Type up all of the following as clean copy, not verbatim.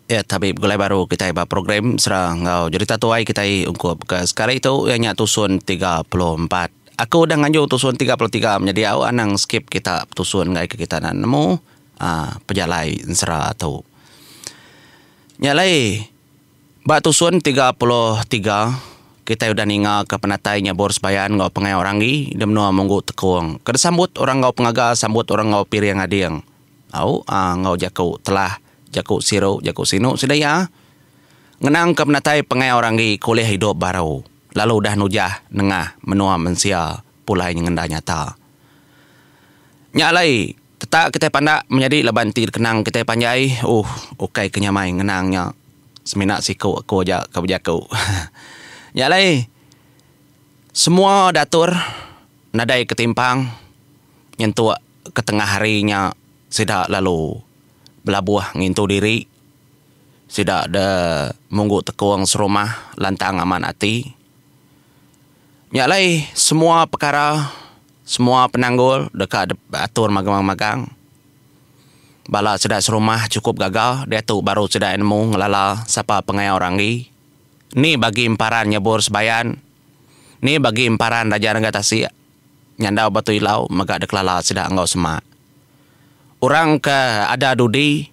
Ya tabi begulai baru kitai ba program sera enggau jerita tuai kitai ungkup ke sekali tu iya nya tusun 34. Aku udah nganjung tusun 33 menyadi au anang skip kita tusun enggai ke kita enda nemu aaa pejalai ensera tu. Nya alai ba tusun 33 kitai udah ninga ke penatai nyabur sebayan enggau pengayau ranggi di menua Munggu Tekong ke disambut orang enggau pengaga sambut orang enggau piring ading. Au enggau jaku telah, jaku siru, jaku sinu sida iya. Ngenang ke penatai pengayau ranggi ke ulih idup baru lalu udah nujah nengah menua mensia pulai nyengenda nyata. Nya alai tetak kitai pandak menyadi laban ti dikenang kitai panjai uhh ukai ke nyamai ngenang nya semina siku aku aja ke bejaku. Nya alai semua datur nadai ketimpang nyentuk Ke tengah hari nya sida lalu belabuh ngintu diri. Sida de munggu tekung serumah lantang amat ati. Nya alai semua pekara, semua penanggul deka atur magang-magang. Bala sida serumah chukup gaga diatu baru sida nemu ngelala sapa pengayau ranggi. Ni bagi emparan nyebur sebayan, ni bagi emparan Raja Rengga Tasik. Nyandau Batu Ilau mega dikelala sida enggau semak. Orang ke ada dudi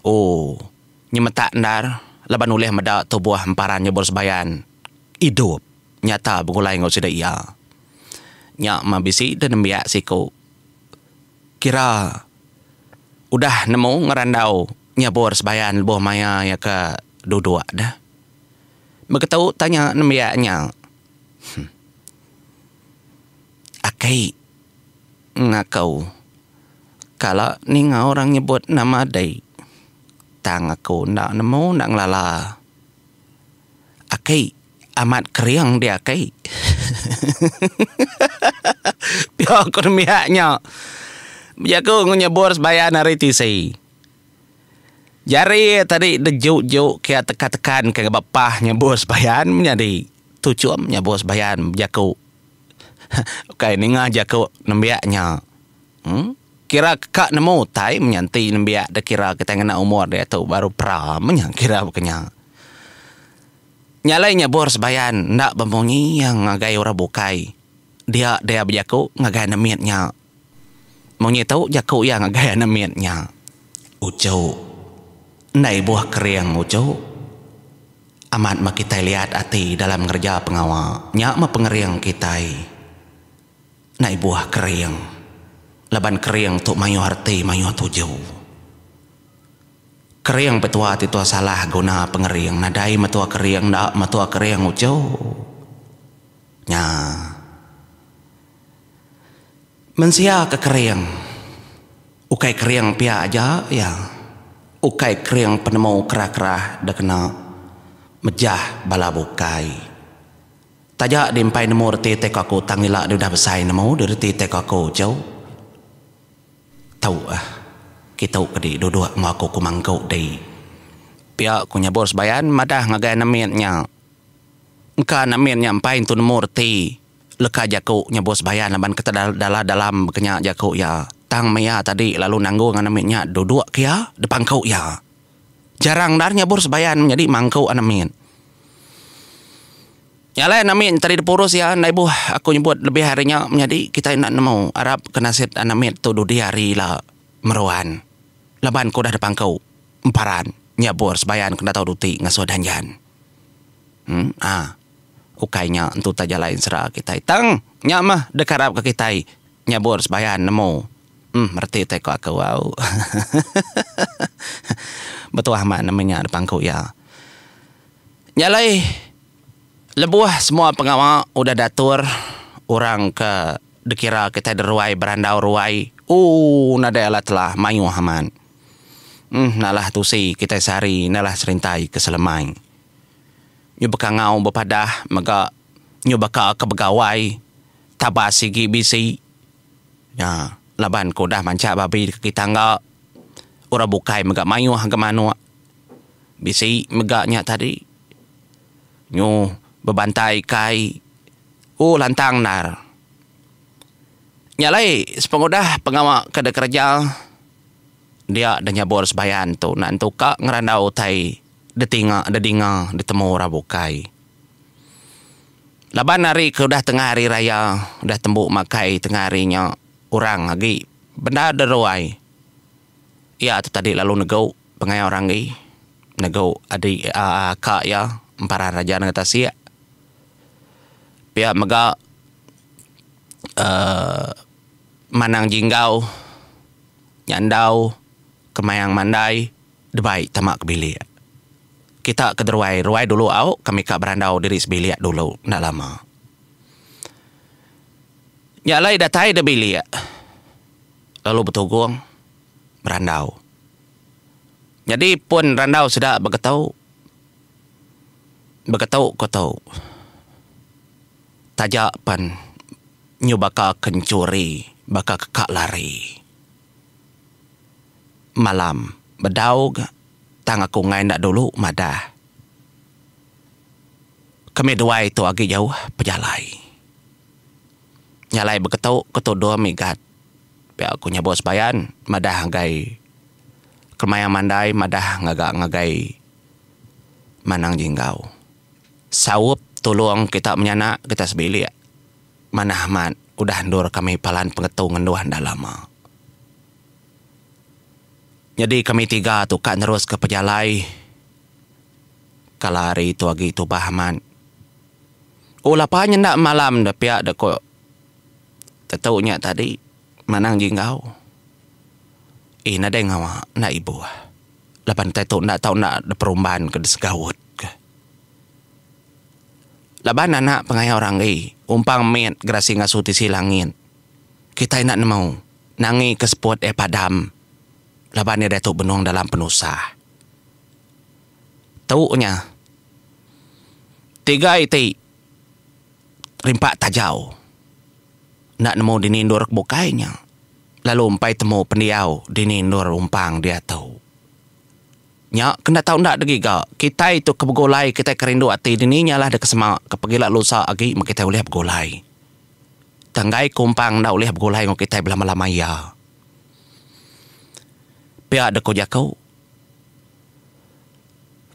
ooh nyemetak endar laban ulih meda tubuh emparan nyebur sebayan idup nyata begulai enggau sida iya. Nya mah bisi deh nembiak siku kira udah nemu ngerandau nyebur sebayan lebuh maya iya ke duduk deh. Beketu tanya nembiak nya. Huh. Aki ngaku kala ninga orang nyebut nama dei tang aku enda nemu enda ngelala. Aki amat kering dia aki. Pia ku nembiak nya bejaku enggau nyebur sebayan ari tisi. Jari iya tadi dejuk-juk kia tekan-tekan ke ba pah nyebur sebayan menyadi. Tuchum nyebur sebayan bejaku. Ukai ninga jaku nembiak nya. Em kira ka nemu utai menya enti nembiak da kira kitai ngena umur diatu baru pra menya kira baka nya. Nya alai nyebur sebayan enda bemunyi iya ngagai orang bukai. Dia dia bejaku ngagai anak mit nya. Munyi tu jaku iya ngagai anak mit nya. Uchu. Enda ibuh kering uchu. Amat meh kitai liat ati dalam ngereja pengawa. Nya meh pengering kitai. Enda ibuh kering. Laban kering tu mayuh reti mayuh tuju. Kering petua ti tua salah guna pengering nadai metua kering enda metua kering uchu. Nya. Mensia ke kering, ukai kering pia aja iya, ukai kering penemu kerah-kerah da kena mejah bala bukai. Taja di empai nemu reti tai ko aku tang ila di udah besai nemu di reti tai ko aku uchu. Tau ah kitu ke di duduk enggau aku ku mangku di. Pia ku nyebur sebayan madah ngagai anak mit nya. Engka anak mit nya empai entu nemu reti. Leka jaku nyebut sebayan laban ke tedala dalam kenya jaku iya. Tang maya tadi lalu nanggung anak mit nya duduk ke iya depangku iya. Jarang endar nyebur sebayan menyadi mangku anak mit. Nya alai anak mit tadi dipurus iya enda ibuh aku nyebut lebih ari nya menyadi kitai enda nemu arap ke nasit anak mit tu dudi hari ila meruan laban ke udah depangku emparan nyebur sebayan ke enda tau duti ngasuh danjan. Em ah. Ukai nya entu ta jalai ensera kitai. Tang nya mah deka arap ka kitai nyabur sebayan nemu. Em reti utai ko aku au. Betuah amat nama nya da pangku iya. Nya alai lebuh semua pengawa udah diatur orang ke dikira kitai deruai berandau ruai ooh nadai alah telah mayuh amat. Em nalah tusi kitai sehari nalah serintai ke selemai. Nyu bekangau bepadah mega nyu baka ke begawai tabas sigi bisi. Nya laban ke udah manchak babi di kaki tangga orang bukai mega mayuh ga manuk bisi mega nya tadi. Nyu bebantai kai ooh lantang endar. Nya alai sepengudah pengawa ke dikereja. Dia da nyabur sebayan tu enda entu ka ngerandau utai detinga dedinga ditemu orang bukai. Laban hari ke udah tengah hari raya udah tembu makai tengah hari nya orang agi bendar deruai. Iya tu tadi lalu negu pengayau ranggi negu adi aaa aka iya emparan raja nengah tasik. Pia mega aaa Manang Jinggau. Nyandau kemayang mandai debai tama ke bilik. Kita ke deruai ruai dulu au kami ka berandau diri sebilik dulu enda lama. Nya alai datai da bilik lalu betugung berandau. Nyadi pun randau sida begetu begetu ko tu taja pen nyu baka ke enchuri baka ke ka lari. Malam bedau ga tang aku enggai enda dulu madah. Kami duai tu agi jauh pejalai. Nya alai beketu ke tuduh migat pia ku nyebut sebayan madah ngagai kemayang mandai madah ngaga ngagai Manang Jinggau. Saup tulung kita menyanak kita sebilik. Manah amat udah endur kami palan pengetu ngenduh enda lama. Nyadi kami tiga tu ka neruska pejalai kala hari tu agi tubah amat. Oh lapa nyenda malam da pia da ko tetu nya tadi manang jinggau. Eh nadai ngawa enda ibuh laban utai tu enda tau enda diperumban ke disegaut ke. Laban anak pengayau ranggi, umpang mit gerasi ngasu tisi langit. Kitai enda nemu, nangi ke seput iya padam laban iya diatu benung dalam penusah. Tu nya, tiga iti rimpak tajau enda nemu dini endur ke bukai nya lalu empai temu pendiau dini endur umpang diatu. Nya kena tau enda digiga. Kitai tu ke begulai kitai ke rindu ati dini nya lah deka sema ke pegila lusa agi meh kitai ulih begulai. Tang enggai ke umpang enda ulih begulai enggau kitai belama-lama iya. Pia deh ku jaku.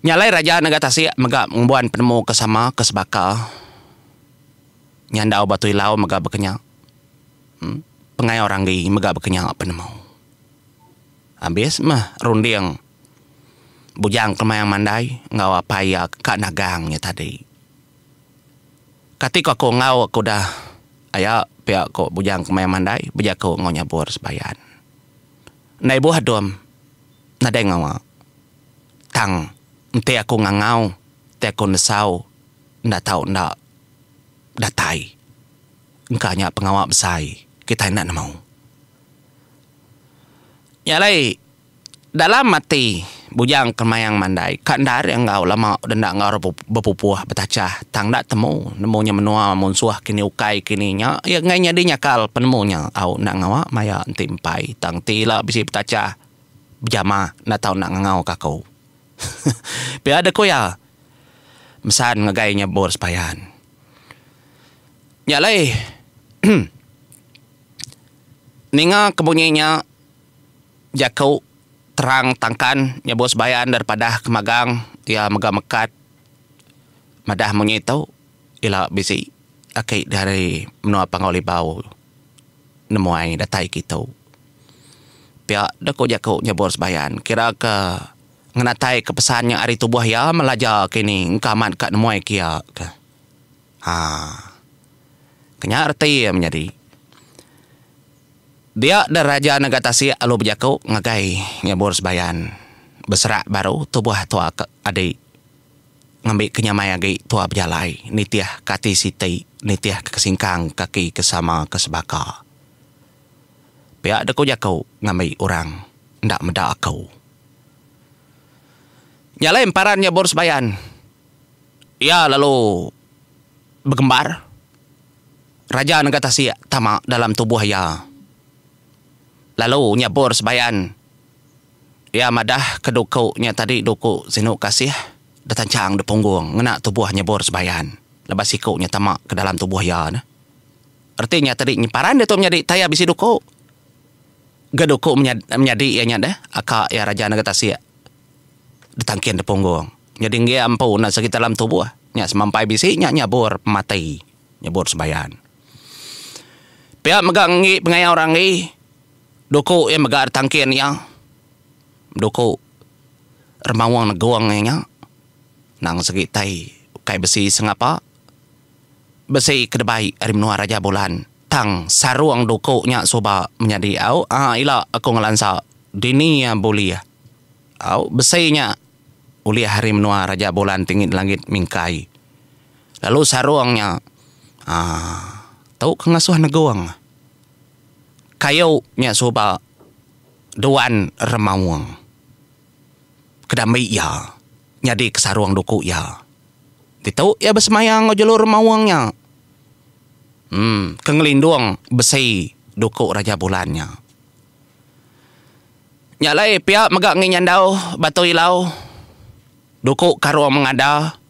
Nya alai raja nengah tasik mega ngembuan penemu ke sama ke sebaka. Nyandau Batu Ilau mega baka nya. Pengayau Ranggi mega baka nya penemu. Abis meh runding Bujang Kemayang Mandai enggau apai iya ka nagang nya tadi. Kati ko aku enggau aku udah aya pia ko Bujang Kemayang Mandai bejaku enggau Nyabur Sebayan. Enda ibuh dom nadai ngawa tang enti aku ngangau enti aku nesau enda tau enda datai. Engka nya pengawa besai kitai enda nemu. Nya alai dalam ati Bujang Kemayang Mandai ka enda ari enggau lama udah enda enggau orang bepupuh betachah tang enda temu nemu nya menua munsuh kini ukai kini nya iya enggai nyadi nyakal penemu nya au enda ngawa maya enti empai tang ti ila bisi betachah bejamah enda tau enda ngangau ka aku. Pia deh ku iya mesan ngagai nyebur sepayan. Nya alai Ninga ke bunyi nya, jaku terang tangkan nyebut sebayan daripadah ke magang iya mega mekat madah munyi tu ila bisi aki dari menua Panggau Libau nemuai datai kitu. Pia deh ku jaku nyebut sebayan kira ke ngenatai ke pesan nya ari tubuh iya melaja kini engka amat ka nemuai kia ke. Haa. Kenya reti iya menyadi. Dia deh Raja Nega Tasik lalu bejaku ngagai Nyabur Sebayan. Beserak baru tubuh tua ke adi ngambi ke nyamai agi tua bejalai nitih ke ati siti nitih ke singkang kaki ke sama ke sebaka. Pia deh ku jaku ngambi orang enda meda aku. Nya alai emparan Nyabur Sebayan. Iya lalu begembar. Raja nega tasik tama dalam tubuh iya. Lalu nyabur sebayan. Iya madah ke duku nya tadi duku sinu kasih detanchang dipunggung ngena tubuh nyabur sebayan laban siku nya tama ke dalam tubuh iya neh. Reti nya tadi nyemparan diatu menyadi taya bisi duku. Ga duku menyadi iya nya deh aka iya Raja Naga Tasik ditangkin da punggung. Nyadi enggi iya empu enda segi dalam tubuh nya semampai bisi nya nyabur pemati nyabur sebayan. Pia mega enggi pengayau Ranggi duku iya mega ditangkin iya duku Remaung Negong iya nya nang segi tai ukai besi sengapa besi ke debai ari menua Raja Bulan. Tang sarung duku nya suba menyadi au aa ila aku ngelansa dini iya bulih au besi nya ulih ari menua Raja Bulan Tinggi Langit Mingkai lalu sarung nya aa tu ke ngasuh negung kayu nya suba duan remaung ke dambi iya nyadi ke sarung duku iya ditu iya besemaya enggau jelu remaung nya. Em ke ngelindung besi duku Raja Bulan nya. Nya alai pia mega ngi nyandau Batu Ilau duku karung mengada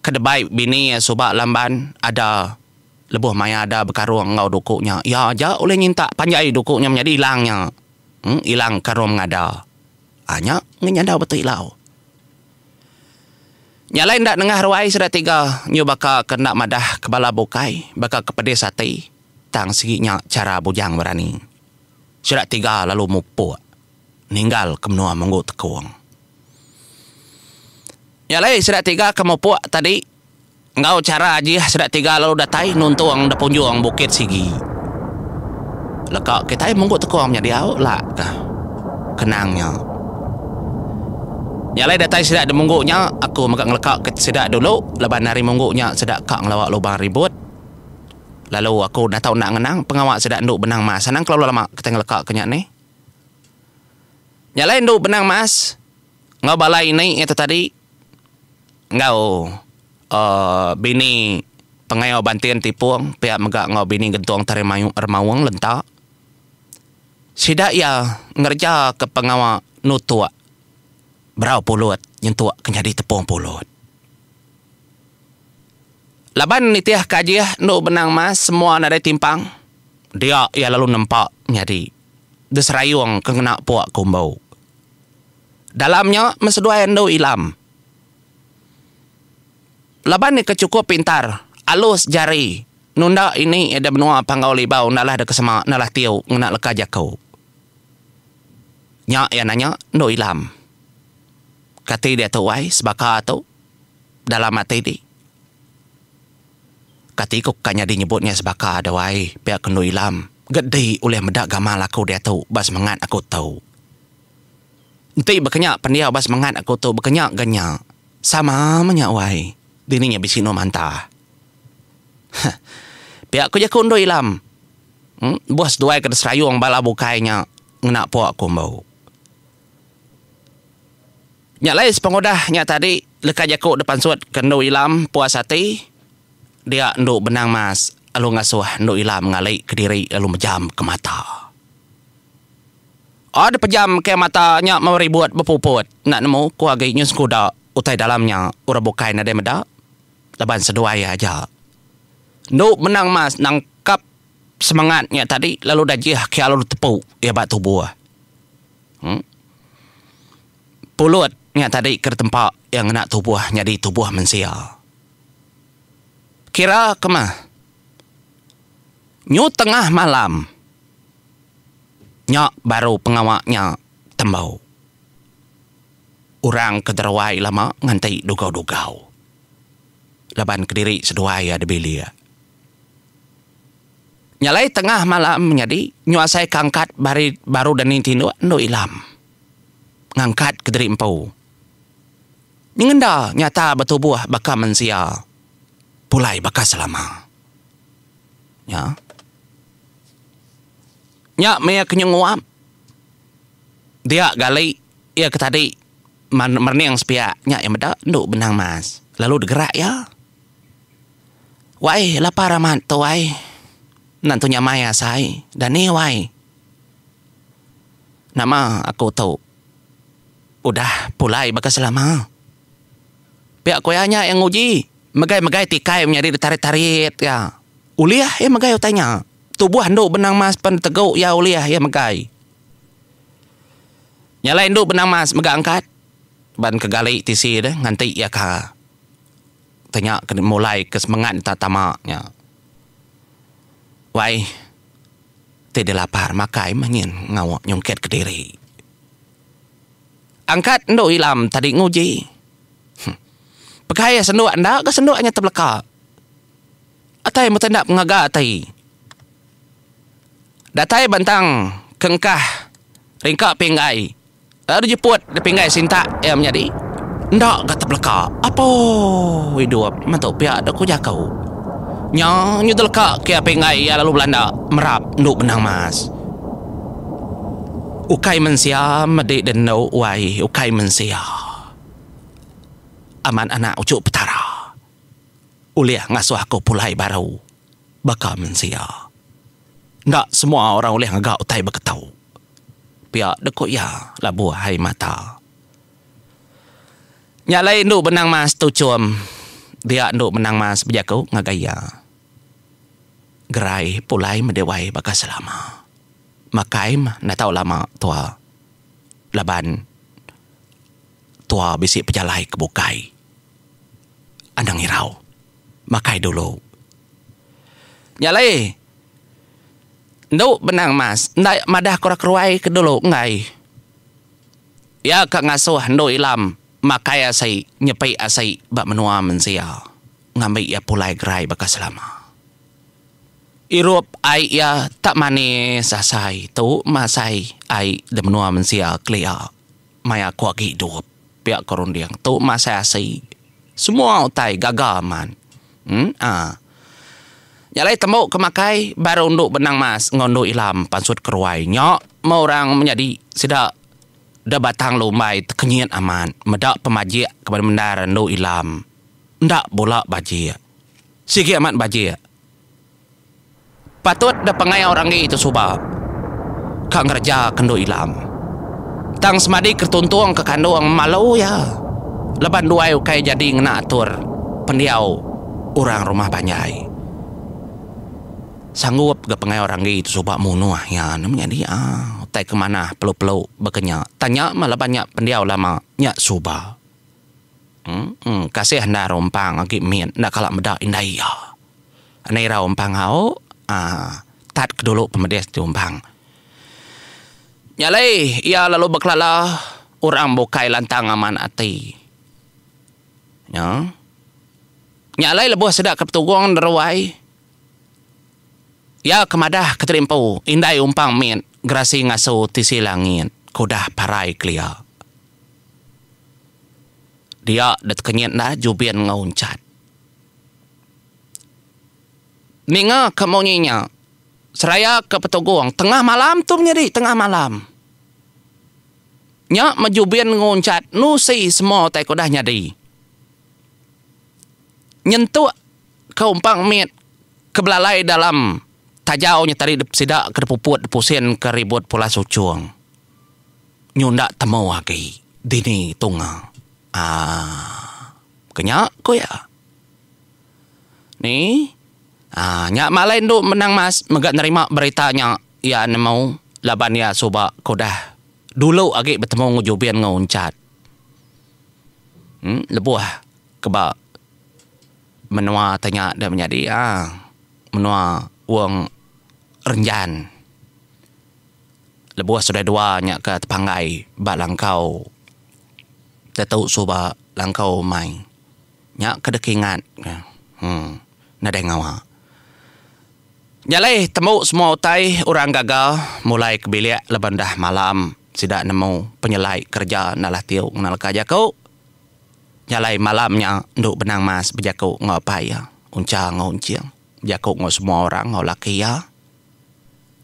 ke debai bini iya suba Lamban ada lebuh maya ada bekarung enggau duku nya. Iya aja ulih nyintak panjai duku nya menyadi ilang nya. Em ilang karung mengada. Aa nya ngi nyandau Batu Ilau. Nya alai enda nengah ruai sida tiga nyu baka ke enda madah ke bala bukai baka ke pedis ati tang sigi nya chara bujang berani. Sida tiga lalu mupuk ninggal ke menua Munggu Tekung. Nya alai sida tiga ke mupuk tadi Enggau chara ajih sida tiga lalu datai nuntung da punjung bukit sigi. Leka kitai munggu tekong nya diau la ka kenang nya. Nya alai datai sida da munggu nya aku mega ngeleka ke sida dulu laban ari munggu nya sida ka ngelawa lubang ribut. Lalu aku enda tau enda ngenang pengawa sida endu benang mas anang kelalu lama kitai ngeleka ke nya nih. Nya alai endu benang mas enggau bala ini nya tu tadi. Enggau bini Pengayau Bantin Tipong pia mega enggau bini Gentong Taring Remaung Lenta. Sida iya ngereja ke pengawa nutuk berau pulut nyentuk ke nyadi tepung pulut. Laban nitih ke ajih endu benang mas semua nadai timpang, dia iya lalu nempa nyadi diserayung ke ngena pua kumbu. Dalam nya meh seduai endu Ilam. Laban iya ke chukup pintar, alus jari, nunda ini iya da menua Panggau Libau enda lah da kesema enda lah tiu ngena leka jaku. Nya iya nanya endu Ilam. Kati diatu wai sebaka tu dalam ati ti. Kati ku ka nyadi nyebut nya sebaka da wai pia ke endu Ilam gedi ulih meda gamal aku diatu ba semengat aku tu. Enti baka nya pendiau ba semengat aku tu baka nya ga nya. Sama meh nya wai. Dini nya bisi endur mantah. Heh. Pia ku jaku endur ilam. Em buh seduai ke diserayung bala bukai nya ngena pua kumbu. Nya alai sepengudah nya tadi leka jaku dipansut ke endur ilam puas ati dia endu benang mas lalu ngasuh endu ilam ngali kediri lalu mejam ke mata. Ada pejam ke mata nya meribut bepuput enda nemu ku agi nyu sekuda utai dalam nya orang bukai nadai meda laban seduai iya aja. Endu menang mas nangkap semangat nya tadi lalu dajih ke lalu tepu iya ba tubuh. Em Pulut nya tadi ke ditempa iya ngena tubuh nyadi tubuh mensia. Kira ke meh nyu tengah malam. Nya baru pengawa nya tembu. Orang ke deruai lama nganti dugau-dugau laban kediri seduai iya dibilik. Nya alai tengah malam nyadi nyu asai ke angkat bari baru dani tinduk endu ilam ngangkat kediri empu. Nyengenda nyata betubuh baka mensia pulai baka selama. Nya. Nya meh iya ke nyenguap. Dia gali iya ke tadi merening sepiak nya iya meda endu benang mas lalu degerak iya. Wai lapar amat tu wai. Enda tu nyamai asai dani wai. Nama aku tu udah pulai baka selama. Pia ku iya nya iya nguji megai-megai tikai menyadi ditarit-tarit iya. Ulih iya megai utai nya. Tubuh endu benang mas pen tegu iya ulih iya megai. Nya alai endu benang mas mega angkat ban ke gali tisi deh nganti iya ka tanya ke mulai ke semengat enta tama nya. Wai ti dilapar makai meh nyin ngawa nyungkit kediri. Angkat endu ilam tadi nguji. Huh. Pegai iya senduk enda ga senduk nya tebeleka. Atai mete enda pengaga ati. Datai bentang kengkah ringka pinggai lalu jeput da pinggai sintak iya menyadi. Enda ga tebeleka. Apo idup metu pia da ku jaku. Nya nyu teleka ke iya pinggai iya lalu belanda merap endu benang mas. Ukai mensia medi da endu wai ukai mensia. Amat anak uchu Petara ulih ngasuh aku pulai baru baka mensia. Enda semua orang ulih ngaga utai beketu. Pia deka iya labuh ai mata. Nya alai endu benang mas tuchum dia endu benang mas bejaku ngagai iya. Gerai pulai meh dewai baka selama. Makai meh enda tau lama tua laban tua bisi pejalai ke bukai. Anang irau. Makai dulu. Nya alai endu benang mas enda madah ke orang keruai ke dulu enggai. Iya ka ngasuh endu ilam makai asi nyepi asi ba menua mensia ngambi iya pulai gerai baka selama. Irup ai iya tak manis asai tu masai ai da menua mensia kelia maya aku agi idup pia ko runding tu masai asi semua utai gaga amat. Emm. Nya alai tembu ke makai baru endu benang mas enggau endu ilam pansut ke ruai nya meh orang menyadi sida da batang lumbai tekenyit amat meda pemajik ke bendar endu ilam enda bula bajik. Sigi amat bajik. Patut da pengayau ranggi tu suba ka ngereja ke endu ilam. Tang semadi ke tuntung ke kandung malu iya laban duai ukai jadi ngena atur pendiau orang rumah panjai. Sanggup ga pengayau ranggi tu suba munuh iya ne menyadi aaa utai ke manah pelu-pelu baka nya. Tang nya mah laban nya pendiau lama nya suba. Emm kasih endar umpang agi mit enda kala meda indai iya. Enda irau umpang au aaa tat ke dulu pemedis ti umpang. Nya alai iya lalu bekelala orang bukai lantang aman ati. Nya. Nya alai lebuh sida ke betugong neruai iya ke madah ke terimpu indai umpang mit gerasi ngasu tisi langit ke udah parai kelia. Dia deh tekenyit enda Jubin enggau Unchat. Ninga ke munyi nya, seraya ke petugong tengah malam tu menyadi tengah malam. Nya meh Jubin enggau Unchat nusi semua utai ke udah nyadi. Nyentuk ke umpang mit ke belalai dalam tajau nya tadi sida ke dipuput dipusin ke ribut pulas uchung. Nyunda temu agi dini tunga. Aaa. Ke nya ku iya. Ni. Aaa nya malai endu menang mas mega nerima berita nya iya nemu laban iya suba ke udah dulu agi betemu enggau Jubin enggau Unchat. Em lebuh ke ba menua te nya deh menyadi aaa menua Wong Renjan. Lebuh sida dua nya ke tepanggai ba langkau tetu suba langkau umai nya ke deka ingat ke uhh nadai ngawa. Nya alai tembu semua utai orang gaga mulai ke bilik laban dah malam sida nemu penyelai kereja enda lah tiu ngena leka jaku. Nya alai malam nya endu benang mas bejaku enggau apai iya Uncha enggau Unching bejaku enggau semua orang enggau laki iya.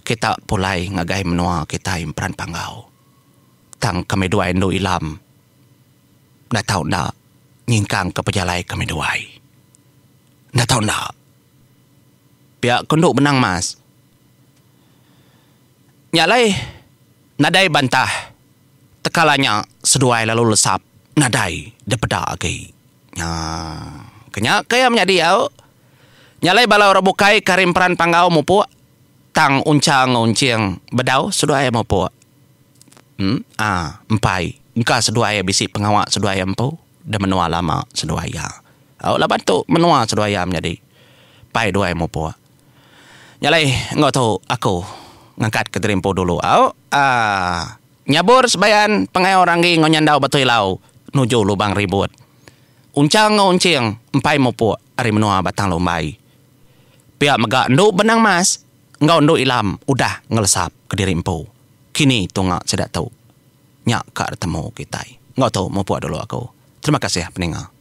Kita pulai ngagai menua kitai Emperan Panggau. Tang kami duai endu ilam enda tau enda nyingkangka pejalai kami duai. Enda tau enda. Pia ku endu Benang Mas. Nya alai nadai bantah tekala nya seduai lalu lesap nadai dipeda agi. Nya ke nya ke iya menyadi au. Nya alai bala orang bukai ke ari Emperan Panggau mupuk tang Uncha enggau Unching bedau seduai mupuk. Em ah empai engka seduai iya bisi pengawa seduai iya empu da menua lama seduai iya. Au laban tu menua seduai iya menyadi pai duai mupuk. Nya alai enggau tu aku ngangkat ke diri empu dulu au ah nyabur sebayan pengayau ranggi enggau nyandau batu ilau nuju lubang ribut. Unchang enggau unching empai mupuk ari menua Batang Lumbai. Pia mega endu Benang Mas enggau endu Ilam udah ngelesap kediri empu. Kini tunga sida tu. Nya ka retemu kitai. Enggau tu mupuk dulu aku. Terima kasih peninga.